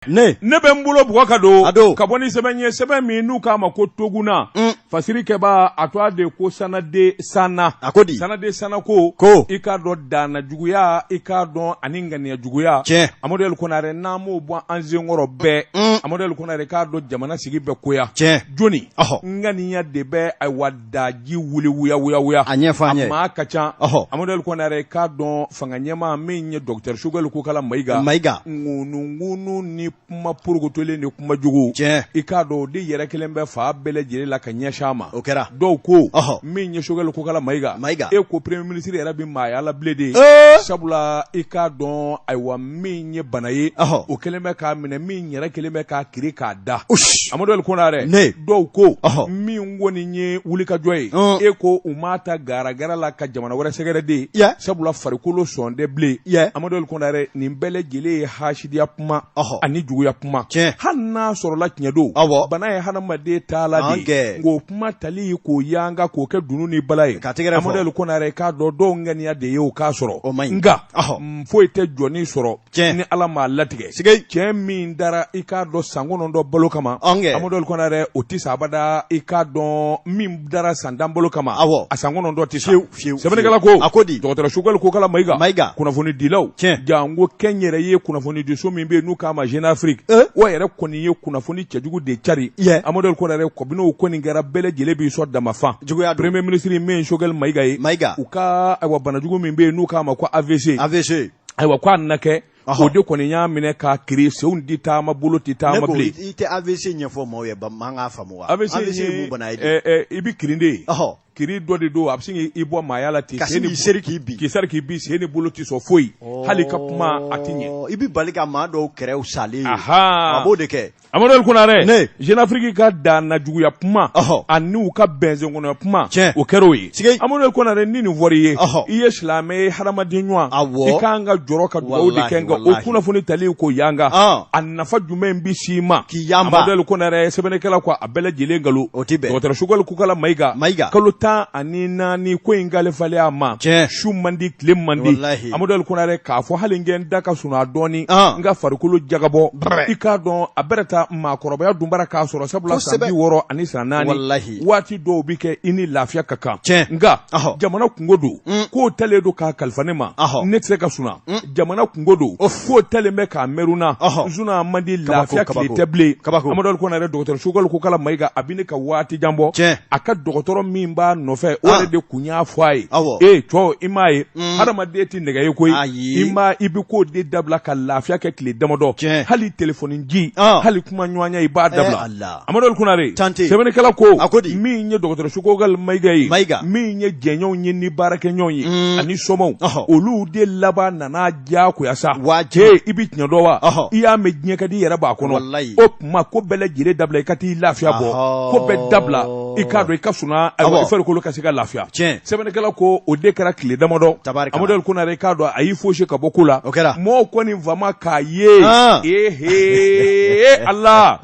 Ne ne bɛ n bolo bugɔ ka don A don. ka bɔ ni sɛbɛn ye sɛbɛn min n'u k'a ma ko Toguna fasiri kɛba a tɔgɔ de ko Sanade Sana A ko di? Sanade Sana ko Ko. i k'a dɔn danna juguya i k'a dɔn ani ŋaniya juguya Tiɲɛ. Amadu El Konare n'an m'o bɔ an senkɔrɔ bɛɛ Amadu El Konare k'a dɔn jamana sigi bɛ koya Tiɲɛ. joni Ɔhɔ. ŋaniya de bɛ ayiwa daji wuli wuya wuya wuya A ɲɛfɔ an ye. a maa ka ca Ɔhɔ. Amadu El Konare k'a dɔn fanga ɲɛmaa min ye docteur Choguel Kokala Mayiga Mayiga. ŋunuŋunu ni kuma porokotolen ni kuma jugu Tiɲɛ. i k'a dɔn o de yɛrɛ kelen bɛ fan bɛɛ lajɛlen la ka ɲɛsin a ma O kɛra. dɔw ko Ɔhɔ. min ye Choguel Kokala Mayiga Mayiga. e ko premier ministre yɛrɛ bɛ maaya la bilen de Ee! sabula i k'a dɔn ayiwa min ye bana ye Ɔhɔ. o kelen bɛ k'a minɛ min yɛrɛ kelen bɛ k'a kiri k'a da Ush. Amadu El Konare Ne. dɔw ko Ɔhɔ. min kɔni ye wulikajɔ ye Ɔn. e ko u m'a ta garagara la ka jamana wɛrɛ sɛgɛrɛ de Yɛ. sabula farikolo sɔn tɛ bilen Yɛ. Amadu El Konare nin bɛɛ lajɛlen ye hasidiya kuma Ɔhɔ. ani juguya kuma Tiɲɛ. hali n'a sɔrɔla tiɲɛ don Awɔ. bana ye hadamaden taala de An kɛ. ye nk'o kuma tali k'o yanga k'o kɛ dunun ni bala ye Ka tɛgɛrɛ fɔ. Amadu El Konare k'a dɔn dɔw ŋaniya de ye o k'a sɔrɔ O man ɲi. nka Ɔhɔ. foyi tɛ jɔni sɔrɔ Tiɲɛ. ni Ala m'a latigɛ Sigei. cɛ min dara i k'a dɔn san 9 balo kama Ɔn kɛ. Amadu El Konare o tɛ sa abada i k'a dɔn min dara san 10 balo kama Awɔ. a san 9 tɛ sa Fiyewu, fiyewu, sɛbɛnnikɛla fiyewu. ko A ko di? dɔgɔtɔrɔ Choguel Kokala Mayiga Mayiga. kunnafonidilaw Tiɲɛ. janko kɛnyɛrɛye kunnafonidiso min bɛ yen n'u k'a ma Jeune Afrique Eh? o yɛrɛ kɔni ye kunnafoni cɛjugu de cari Yɛ. Amadu El Konare kabini o kɔni kɛra bɛɛ lajɛlen b'i sɔn damafan Juguya don. premier ministre min ye Choguel Mayiga ye Mayiga. u ka ayiwa banajugu min bɛ yen n'u k'a ma ko AVC AVC. ayiwa k'a nana kɛ Ɔhɔ. o de kɔni y'a minɛ k'a kiri senw di taama bolo ti Ne taama ko bilen i tɛ AVC ɲɛfɔ maaw ye ba man k'a faamu wa. AVC ye mun bana ye de? i bɛ kirin de ye Ɔhɔ. kiri dɔ de don a bɛ sin k'i bɔ maaya la ten Ka sin k'i seri k'i bin. k'i seri k'i bin sen ni bolo ti sɔn foyi hali ka kuma a ti ɲɛ Ɔ, I bɛ bali ka maa dɔw kɛrɛw salen ye. Ahan. A b'o de kɛ. Amadu El Konare Ne. Jeune Afrique ka danna juguya kuma Ɔhɔ. ani u ka bɛnzenkɔnɔya kuma Tiɲɛ. o kɛra o ye Sigi. Amadu El Konare ni nin fɔra i ye Ɔhɔ. i ye silamɛ ye hadamaden ɲuman Awɔ. i kan ka jɔrɔ ka dugawu de Walahi, kɛ nka o walahi. kunnafoni tali k'o yanga An. a nafa jumɛn bi s'i ma K'i yanba. Amadu El Konare sɛbɛnnikɛla ko a bɛɛ lajɛlen nkalon O tɛ bɛn. dɔgɔtɔrɔ Choguel Kokala Mayiga Mayiga. kalo 14 ko in kalifalen a ma Tiɲɛ. su man di tile man di Walahi. Amadu El Konare k'a fɔ hali n kɛ n da ka sunaa dɔɔni An. n ka farikolo jagabɔ Brɛ. i k'a dɔn a bɛrɛ ta maakɔrɔbaya dunbara k'a sɔrɔ sabula san Kosɛbɛ. 64 san 4 Walahi. waati dɔw bi kɛ i ni lafiya ka kan Tiɲɛ. nka Ɔhɔ. jamana kungo don k'o talen don k'a kalifa ne ma Ɔhɔ. ne tɛ se ka suna jamana kungo don k'o talen bɛ k'a mɛrun na Ɔhɔ. suna man di Kabako, lafiya tile kabako. tɛ bilen Kabako. Amadu El Konare dɔgɔtɔrɔ Choguel Kokala Mayiga a bɛ ne ka waati jan bɔ Tiɲɛ. a ka dɔgɔtɔrɔ min b'a nɔfɛ o Ah. yɛrɛ de kun y'a fɔ a ye Awɔ. ee cɔ i m'a ye hadamaden tɛ nɛgɛ ye koyi Ayi. i ma i bɛ k'o de dabila ka lafiya kɛ tile damadɔ Tiɲɛ. hali telefɔni ji Ah. hali kuma ɲɔgɔnya i b'a dabila Eh, Ala. Amadu El Konare Tante. sɛbɛnnikɛla ko A ko di? min ye dɔgɔtɔrɔ Choguel Mayiga ye Mayiga. min ye jɛɲɔgɔnw ye ni baarakɛɲɔgɔn ye ani somɔw Ɔhɔ. olu de laban nana diyagoya sa Wajibi. Ee, i bɛ tiɲɛ dɔn wa Ɔhɔ. i y'a mɛn diɲɛ ka di i yɛrɛ b'a kɔnɔ Walayi. o tuma ko bɛɛ lajɛlen dabila i ka t'i lafiya bɔ Ahɔ. ko bɛɛ dabila i k'a dɔn i ka suna ayiwa Awɔ. i farikolo ka se ka lafiya Tiɲɛ. sɛbɛnnikɛla ko o de kɛra tile damadɔ Tabarikala. Amadu El Konare k'a dɔn a y'i fosi ka bɔ ko la O kɛra. mɔɔw kɔni fama k'a ye Ah. ehe Ala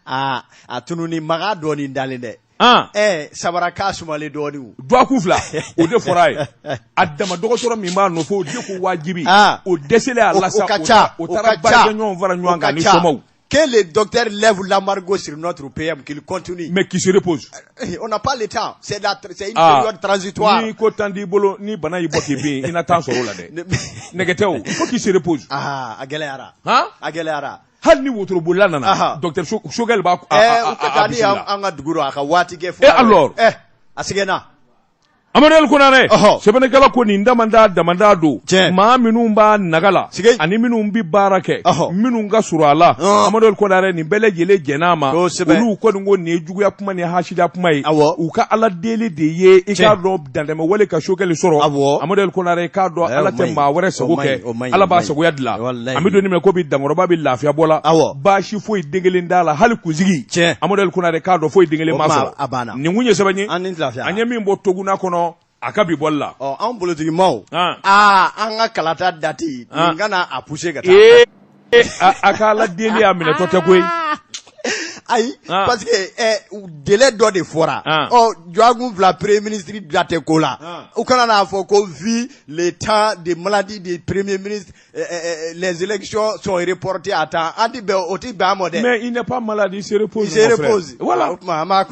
Aa a tununi maga dɔɔni dalen dɛ. an Ɛ sabara k'a sumalen dɔɔni o. dɔgɔkun 2 o de fɔra a ye a dama dɔgɔtɔrɔ min b'a nɔfɛ o de ko wajibi Ah. o dɛsɛlen a la sa O ka ca. o O taara ka ca. baarakɛɲɔgɔn fara O ɲɔgɔn ka kan ni ca. somɔw Que le docteur lève l'embargo sur notre PM, qu'il continue. mais qui se repose On n'a pas le temps. C'est une Ah. période transitoire. Ni ko tan t'i bolo ni bana y'i bɔ k'i bin i na temps sɔrɔ o la dɛ nɛgɛ tɛ o il faut qu'il se repose Ah, a gɛlɛyara. han A gɛlɛyara. hali ni wotorobolila nana Aha. docteur Choguel b'a Eh, a u ka taa a ni bisimila an ka dugu rɔ, a ka waati kɛ fo. Eh, alors. Eh, a sɛgɛnna. Amadu El Konare Ɔhɔ. sɛbɛnnikɛla ko nin damanda damanda don Tiɲɛ. maa minnu b'a naga la Sigi. ani minnu bi baara kɛ Ɔhɔ. minnu ka surun a la Ɔn. Amadu El Konare nin bɛɛ lajɛlen jɛn'a ma Kosɛbɛ. olu kɔni ko nin ye juguya kuma ni hasida kuma ye Awɔ. u ka ala deli de ye i Tiɲɛ. k'a dɔn dantɛmɛwale ka Choguel sɔrɔ Awɔ. Amadu El Konare i k'a dɔn Eh, ala o tɛ man ɲi. maa wɛrɛ O sago man ɲi, kɛ o man ɲi, ala o b'a man ɲi. sagoya dilan Walahi. an bɛ don min na ko bi dankɔrɔba bɛ lafiya bɔ la Awɔ. baasi foyi den kelen t'a la hali kunsigi Tiɲɛ. Amadu El Konare k'a dɔn foyi den kelen O ma ma, sɔrɔ a banna. nin kun ye sɛbɛn ye An ni lafiya. an ye min bɔ Toguna kɔnɔ a ka bi bɔli la Ɔ, anw politigimaw. Ah. Aa, an ka kalata date. Ah. Nin kana a pousser ka taa. ee a ka ala deli a minɛtɔ tɛ koyi Ayi, Ah. parce que délai dɔ de fɔra. Ah. Ɔ, dɔgɔkun 2, premier ministre da tɛ ko la. Ah. U kana n'a fɔ ko vu le temps de maladie du premier ministre, les élections sont reportées à temps. An ti bɛn, o ti bɛn an ma dɛ. Mais il n'est pas malade, il se repose. Il se mon frère. repose. Voilà. O tuma an b'a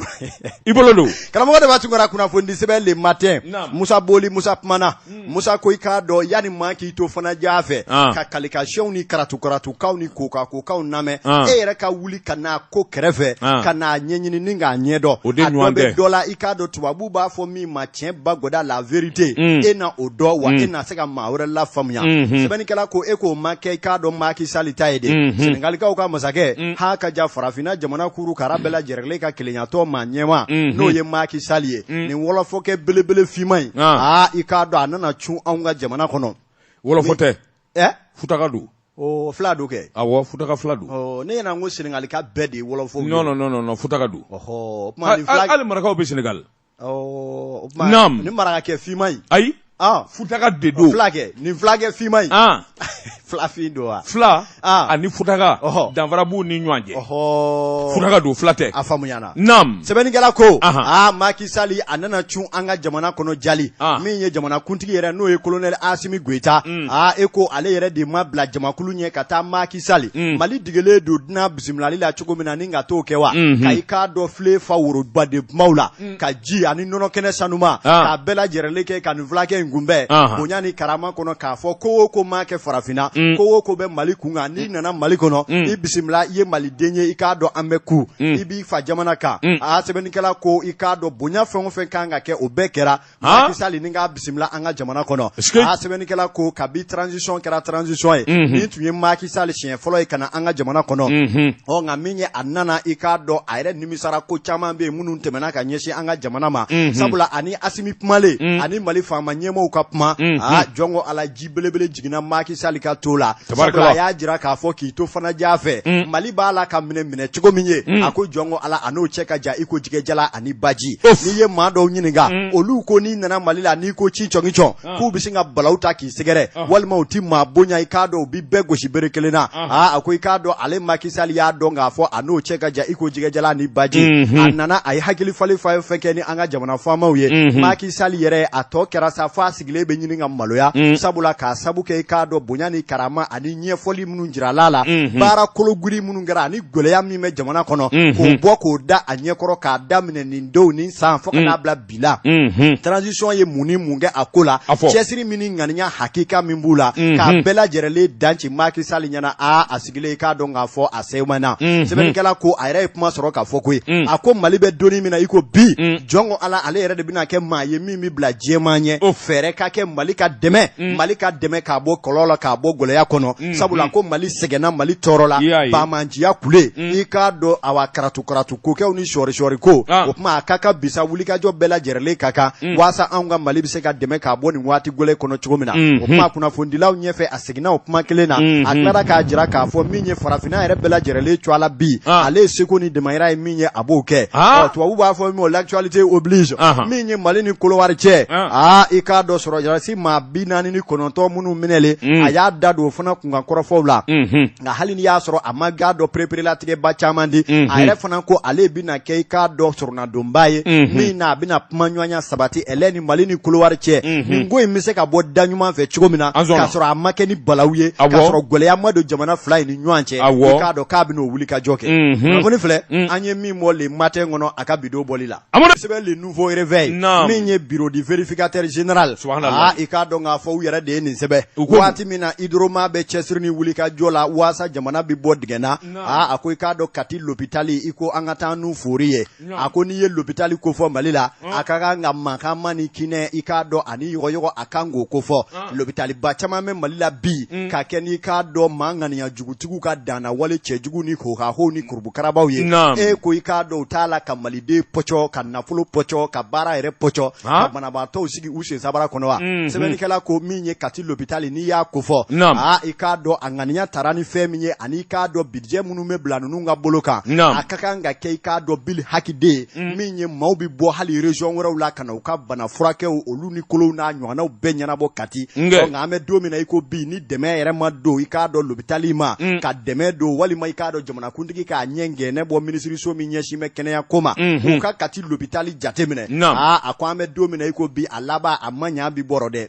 I bolo don. Karamɔgɔ de b'a Tunkara, kunnafoni sɛbɛn Le Matin. Naam. Musa Boli Musa kumana. Musa ko i k'a dɔn, yanni maa k'i to fana ja fɛ ka kalikasiyɛnw ni karatu karatukaw ni koka kokaw lamɛn, e yɛrɛ ka wuli ka n'a ko kɛrɛfɛ ka n'a ɲɛɲini ni k'a ɲɛdɔn. O de A dɔ ɲɔgɔn bɛ tɛ. dɔ la, i k'a dɔn, tubabu b'a fɔ min ma tiɲɛ ba goda, la vérité. E na o dɔn wa, e na se ka maa wɛrɛ lafaamuya. Sɛbɛnnikɛla ko e k'o ma kɛ, i k'a dɔn, Macky Sall ta ye de, Senegalikaw ka masakɛ ha ka ja farafinna jamana kuru kara bɛɛ lajɛrɛlen ka kelenyatɔ maa ɲɛma, n'o ye Macky Sall ye. Nin wɔlɔfɔkɛ belebele finman in, aa, i k'a dɔn, a nana cun anw ka jamana kɔnɔ. Wɔlɔfɔ tɛ. Ɛ? Futaka don. O fila don kɛ. Awɔ, futaka fila don. Ɔ, ne ɲɛna ko Senegalika bɛɛ de ye wɔlɔfɔw ye. Non, non, non, non, non, futaka don. Ɔhɔ, o tuma nin fila Hali marakaw bɛ Senegal. Ɔ, o tuma Naam. nin marakakɛ finman in. Ayi. Ah. Futaka de don. Fulakɛ, nin fulakɛ finman in. Filafin don wa? Fila Ah. ani futaka, Ɔhɔ. danfara b'u ni ɲɔgɔn cɛ. Ɔhɔ. Futaka don, fila tɛ. A faamuyana. Naam. Sɛbɛnnikɛla ko aa, Macky Sall a nana cun an ka jamana kɔnɔ jali. Min ye jamana kuntigi yɛrɛ, n'o ye colonel Assimi Goïta, aa, e ko ale yɛrɛ de ma bila jamakulu ɲɛ ka taa Macky Sall. Mali degelen don dunan bisimilali la cogo min na, ni ka t'o kɛ wa, ka i k'a dɔn filen fa woroba de kumaw la, ka ji ani nɔnɔ kɛnɛ sanuma k'a bɛɛ lajɛrɛlen kɛ ka nin fulakɛ in kunbɛn bonya ni karama kɔnɔ, k'a fɔ ko o ko maa kɛ farafinna, ko o ko bɛ Mali kun kan, n'i nana Mali kɔnɔ, i bisimila, i ye maliden ye, i k'a dɔn an bɛ ku i b'i fa jamana kan. Aa, sɛbɛnnikɛla ko i k'a dɔn, bonya fɛn o fɛn kan ka kɛ, o bɛɛ kɛra Macky Sall ni k'a bisimila an ka jamana kɔnɔ. Aa, sɛbɛnnikɛla ko kabi transition kɛra transition ye, nin tun ye Macky Sall siɲɛ fɔlɔ ye ka na an ka jamana kɔnɔ. Ɔ, nka min ye a nana, i k'a dɔn, a yɛrɛ nimisara ko caman bɛ yen minnu tɛmɛna ka ɲɛsin an ka jamana ma, sabula ani Assimi kumalen ani Mali faama ɲɛmaaw ka kuma, aa, jɔn ko Ala, ji belebele jiginna Macky Sall ka to la, sabula a y'a jira k'a fɔ k'i to fana ja fɛ, Mali b'a la ka minɛ minɛ cogo min ye, a ko jɔn ko Ala, a n'o cɛ ka jan i ko jɛgɛjala ani baji. N'i ye maa dɔw ɲininka, olu ko n'i nana Mali la, n'i ko ci cɔngi cɔn, k'u bɛ sin ka balawu ta k'i sɛgɛrɛ, walima u ti maa bonya, i k'a dɔn, u bi bɛɛ gosi bere kelen na. Aa, a ko i k'a dɔn, ale Macky Sall y'a dɔn k'a fɔ a n'o cɛ ka jan i ko jɛgɛjala ni baji. A nana, a ye hakili falen fɛn fɛn kɛ ni an ka jamana faamaw ye. Macky Sall yɛrɛ, a tɔ kɛra sa f'a sigilen bɛ ɲini ka maloya, sabula k'a sabu kɛ, i k'a dɔn, bonya ni karama ani ɲɛfɔli minnu jirala la, baara kologiri minnu kɛra ani gɛlɛya min bɛ jamana kɔnɔ, k'o bɔ k'o da a ɲɛkɔrɔ, k'a daminɛ nin don nin san fo ka n'a bila bi la, transition ye mun ni mun kɛ a ko la, cɛsiri min ni ŋaniya hakika min b'u la, k'a bɛɛ lajɛrɛlen danci Macky Sall ɲɛna. Aa, a sigilen, i k'a dɔn k'a fɔ a sɛmɛna. Sɛbɛnnikɛla ko a yɛrɛ ye kuma sɔrɔ k'a fɔ koyi, a ko Mali bɛ donni min na i ko bi, jɔn ko Ala, ale yɛrɛ de bɛna kɛ maa ye min bɛ bila jɛman ɲɛ, fɛɛrɛ ka kɛ Mali ka dɛmɛ, Mali ka dɛmɛ k'a bɔ kɔlɔlɔ la, k'a bɔ gɛlɛya kɔnɔ, sabula ko Mali sɛgɛnna, Mali tɔɔrɔ la, bamanjiya kule, i k'a dɔn, awa, karatu karatu kokɛw ni sɔɔri sɔɔri ko, o tuma a ka kan bisa wulikajɔ bɛɛ lajɛrɛlen ka kan waasa anw ka Mali bɛ se ka dɛmɛ k'a bɔ nin waati gɛlɛn kɔnɔ cogo min na. O kuma kunnafonidilaw ɲɛfɛ, a seginna o kuma kelen na. A tilara k'a jira k'a fɔ min ye farafinna yɛrɛ bɛɛ lajɛrɛlen cogoya la bi, ale ye seko ni damayira ye min ye, a b'o kɛ. Ɔ, tubabu b'a fɔ min ma l'actualité oblige. Min ye Mali ni Kolowari cɛ, aa, i k'a dɔn, sɔrɔdasi maa 49 minnu minɛlen, a y'a da don o fana kunkan kɔrɔfɔw la. Nka hali n'i y'a sɔrɔ a ma ga dɔ pereperelatigɛba caman di, a yɛrɛ fana ko ale bɛna kɛ, i k'a dɔn, sɔrɔnadonba ye min na a bɛna kuma ɲɔgɔnya sabati ɛlɛ ni Mali ni Kolowari cɛ, nin ko in bɛ se ka bɔ da ɲuman fɛ cogo min na, k'a sɔrɔ a ma kɛ ni balawu ye, k'a sɔrɔ gɛlɛya ma don jamana fila in ni ɲɔgɔn cɛ, i k'a dɔn k'a bɛna o wuli ka jɔ kɛ. Kunnafoni filɛ, an ye min bɔ Le Matin kɔnɔ a ka bidon bɔli la, sɛbɛn Le Nouveau Réveil, min ye bureau du vérificateur général, aa, i k'a dɔn k'a fɔ u yɛrɛ de ye nin sɛbɛn. Waati min na Hydroma bɛ cɛsiri ni wuli ka jɔ la waasa jamana bɛ bɔ dingɛ na, aa, a ko i k'a dɔn, Kati lopitali, i ko an ka taa n'u fori ye. A ko n'i ye lopitali kofɔ Mali la, a ka kan ka mankanma ni kinɛ, i k'a dɔn, ani yɔgɔyɔgɔ, a kan k'o kofɔ. Lopitaliba caman bɛ Mali la bi ka kɛ n'i k'a dɔn maa ŋaniya jugutigiw ka danna wale cɛjugu ni hohahow ni kurubukarabaw ye. E ko i k'a dɔn, u t'a la ka maliden pɔcɔ, ka nafolo pɔcɔ, ka baara yɛrɛ pɔcɔ, ka banabaatɔw sigi u sen saba. sabara kɔnɔ wa? Sɛbɛnnikɛla ko min ye Kati lopitali, n'i y'a kofɔ, aa, i k'a dɔn a ŋaniya tara ni fɛn min ye, ani i k'a dɔn budget minnu bɛ bila ninnu ka bolo kan, a ka kan ka kɛ, i k'a dɔn bil haki de ye min ye maaw bɛ bɔ hali région wɛrɛw la ka na u ka bana furakɛw, olu ni kolow n'a ɲɔgɔnnaw bɛɛ ɲɛnabɔ Kati. Nka an bɛ don min na i ko bi, ni dɛmɛ yɛrɛ ma don, i k'a dɔn lopitali ma, ka dɛmɛ don, walima i k'a dɔn jamanakuntigi k'a ɲɛ gɛnɛ bɔ minisiriso min ɲɛsin bɛ kɛnɛya ko ma, u ka Kati lopitali jateminɛ. Aa, a ko an bɛ don min na i ko bi, a laban a ma ɲa bi bɔrɔ dɛ.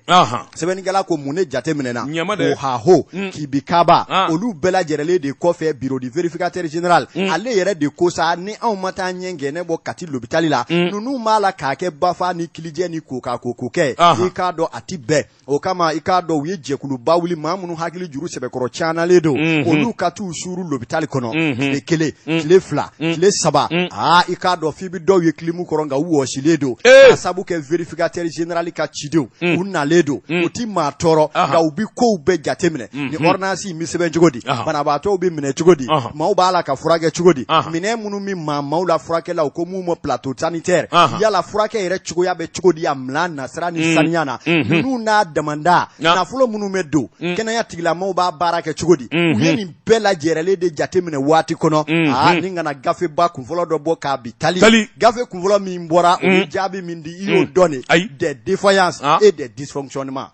Sɛbɛnnikɛla ko mun ne jateminɛna o haho k'ibi kaba olu bɛɛ lajɛrɛlen de kɔfɛ, bureau du vérificateur général ale yɛrɛ de ko sa, ni anw ma taa ɲɛ gɛnɛ bɔ Kati lopitali la, ninnu b'a la k'a kɛ bafa ni kilijɛ ni koka ko ko kɛ, i k'a dɔn a ti bɛn. O kama, i k'a dɔn u ye jɛkuluba wuli, maa minnu hakili juru sɛbɛkɔrɔ canalen don, olu ka t'u suuru lopitali kɔnɔ tile 1, tile 2, tile 3. Aa, i k'a dɔn f'i bɛ dɔw ye kilimu kɔrɔ, nka u wɔsilen don, ka sabu kɛ vérificateur général ka cidenw u nalen don. U ti maa tɔɔrɔ, nka u bɛ kow bɛɛ jateminɛ: ni ordonnance in bɛ sɛbɛn cogo di, banabaatɔw bɛ minɛ cogo di, maaw b'a la ka furakɛ cogo di, minɛn minnu bɛ maa maaw la furakɛ la, u ko mun ma plateau sanitaire, yala furakɛ yɛrɛ cogoya bɛ cogo di, a minan nasira ni saniya na, ninnu n'a damanda, nafolo minnu bɛ don, kɛnɛya tigilamaaw b'a baara kɛ cogo di. U ye nin bɛɛ lajɛrɛlen de jateminɛ waati kɔnɔ. Aa, ni kana gafeba kunfɔlɔ dɔ bɔ k'a bi tali, gafe kunfɔlɔ min bɔra, o ye jaabi min di, i y'o dɔn de: des défaillances et des dysfonctionnements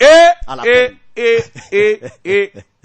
à la peine.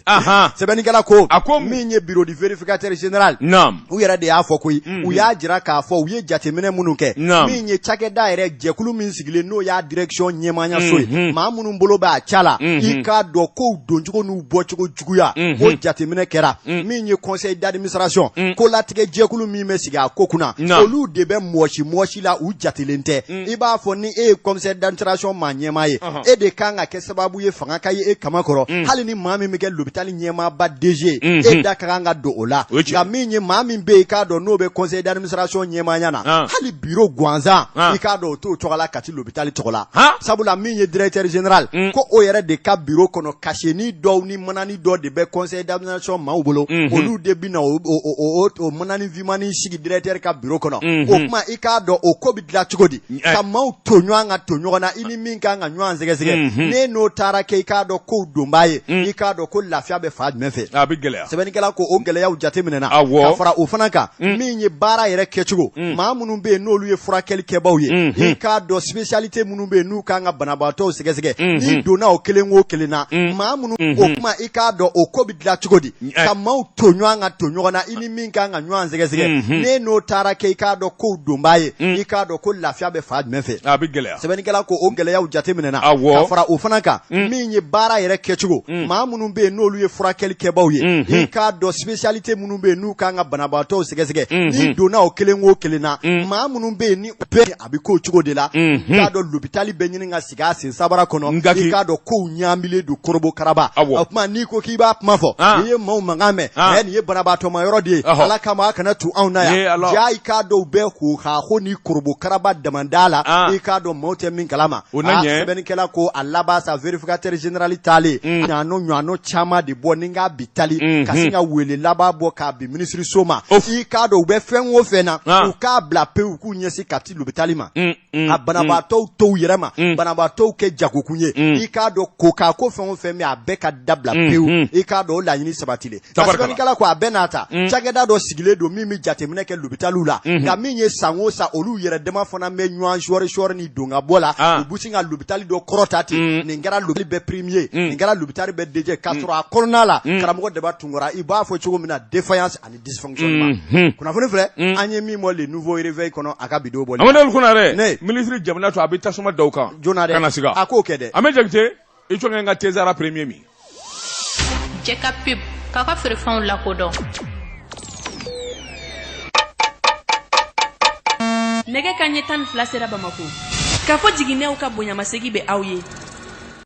Sɛbɛnnikɛla ko, A ko min ye bureau du vérificateur général, u yɛrɛ de y'a fɔ koyi. U y'a jira k'a fɔ u ye jateminɛ minnu kɛ, min ye cakɛda yɛrɛ jɛkulu min sigilen, n'o y'a direction ɲɛmaayaso ye, maa minnu bolo b'a ca la, i k'a dɔn kow doncogo n'u bɔcogo juguya, o jateminɛ kɛra. Min ye conseil d'administration, ko latigɛ jɛkulu min bɛ sigi a ko kunna, olu de bɛ mɔsi mɔsi la, u jatelen tɛ. I b'a fɔ ni e ye conseil d'administration maa ɲɛmaa ye, e de kan ka kɛ sababu ye fanga ka ye e kama kɔrɔ. Hali ni maa min bɛ kɛ l'hôpital ɲɛmaaba DG, e da ka kan ka don o la. Nka min ye maa min bɛ yen, i k'a dɔn n'o bɛ conseil d'administration ɲɛmaaya na, hali bureau gansan, i k'a dɔn o t'o tɔgɔ la Kati l'hôpital tɔgɔ la. Sabula min ye directeur général, ko o yɛrɛ de ka bureau kɔnɔ, cachet dɔw ni manani dɔ de bɛ conseil d'administration maaw bolo, olu de bɛ na o manani vimani sigi directeur ka bureau kɔnɔ. O tuma, i k'a dɔn o ko bɛ dilan cogo di, ka maaw to ɲɔgɔn kan, to ɲɔgɔn na, i ni min kan ka ɲɔgɔn sɛgɛsɛgɛ, ne n'o taara kɛ, i k'a dɔn kow donbaa ye, i k'a dɔn ko lafiya bɛ fa jumɛn fɛ? A bɛ gɛlɛya. Sɛbɛnnikɛla ko o gɛlɛyaw jateminɛna. Ka fara o fana kan, min ye baara yɛrɛ kɛcogo, maa minnu bɛ yen n'olu ye furakɛli kɛbaw ye, i k'a dɔn spécialité minnu bɛ yen n'u kan ka banabaatɔw sɛgɛsɛgɛ, n'i donna o kelen o kelen na, maa minnu, o tuma, i k'a dɔn o ko bɛ dilan cogo di, ka maaw to ɲɔgɔn kan, to ɲɔgɔn na, i ni min kan ka ɲɔgɔn sɛgɛsɛgɛ, ne n'o taara kɛ, i k'a dɔn kow donbaa ye, i k'a dɔn ko lafiya bɛ fa jumɛn fɛ? A bɛ gɛlɛya. Sɛbɛnnikɛla ko o gɛlɛyaw jateminɛna. Ka fara o fana kan, min ye baara yɛrɛ kɛcogo, maa minnu bɛ yen n'olu ye furakɛli kɛbaw ye, i k'a dɔn spécialité minnu bɛ yen n'u kan ka banabaatɔw sɛgɛsɛgɛ, n'i donna o kelen o kelen na, maa minnu bɛ yen ni bɛɛ a bɛ k'o cogo de la, i k'a dɔn l'hôpital bɛ ɲini ka sigi a sen sabara kɔnɔ. I k'a dɔn kow ɲaamilen don korobo karaba. O tuma, n'i ko k'i b'a kuma fɔ, n'i ye maaw mankan mɛn, ɛ, nin ye banabaatɔma yɔrɔ de ye, Ala kama a kana tu anw na yan. Ja, i k'a dɔn u bɛ ko k'a ko ni korobo karaba damanda la, i k'a dɔn maaw tɛ min kalama. Sɛbɛnnikɛla ko a laban sa, vérificateur général taalen ɲano ɲano caman de bɔ ni k'a bi tali ka sin ka wele laban bɔ k'a bi minisiriso ma. I k'a dɔn u bɛ fɛn o fɛn na, u k'a bila pewu, u k'u ɲɛsin Kati l'hôpital ma, a banabaatɔw tow yɛrɛ ma, banabaatɔw kɛ jagokun ye, i k'a dɔn ko k'a ko fɛn o fɛn bɛ, a bɛɛ ka dabila pewu. I k'a dɔn o laɲini sabatilen. Sɛbɛnnikɛla ko a bɛɛ n'a ta, cakɛda dɔ sigilen don min bɛ jateminɛ kɛ l'hôpitaliw la, nka min ye san o san, olu yɛrɛ dama fana bɛ ɲɔgɔn sɔɔri sɔɔri ni don ka bɔ la. U bɛ sin ka l'hôpital dɔ kɔrɔta ten, nin kɛra l'hôpital bɛɛ premier, nin kɛra l'hôpital bɛɛ DG, k'a sɔrɔ a kɔnɔna la, karamɔgɔ Daba Tunkara, i b'a fɔ cogo min na, défaillance ani dysfonctionnement. Kunnafoni filɛ, an ye min bɔ Le Nouveau Réveil kɔnɔ, a ka vidéo bɔli. Amadu Konare, ministre jamana to a bɛ tasuma da o kan. Joona dɛ. Kana siga. A k'o kɛ dɛ. An bɛ Jakite, i jɔ n ka Tezara premier min. Cɛ ka pub k'a ka feerefɛnw lakodɔn. Nɛgɛ ka ɲɛ 12 sera Bamako. K'a fɔ jiginɛw ka bonyamasegi bɛ aw ye.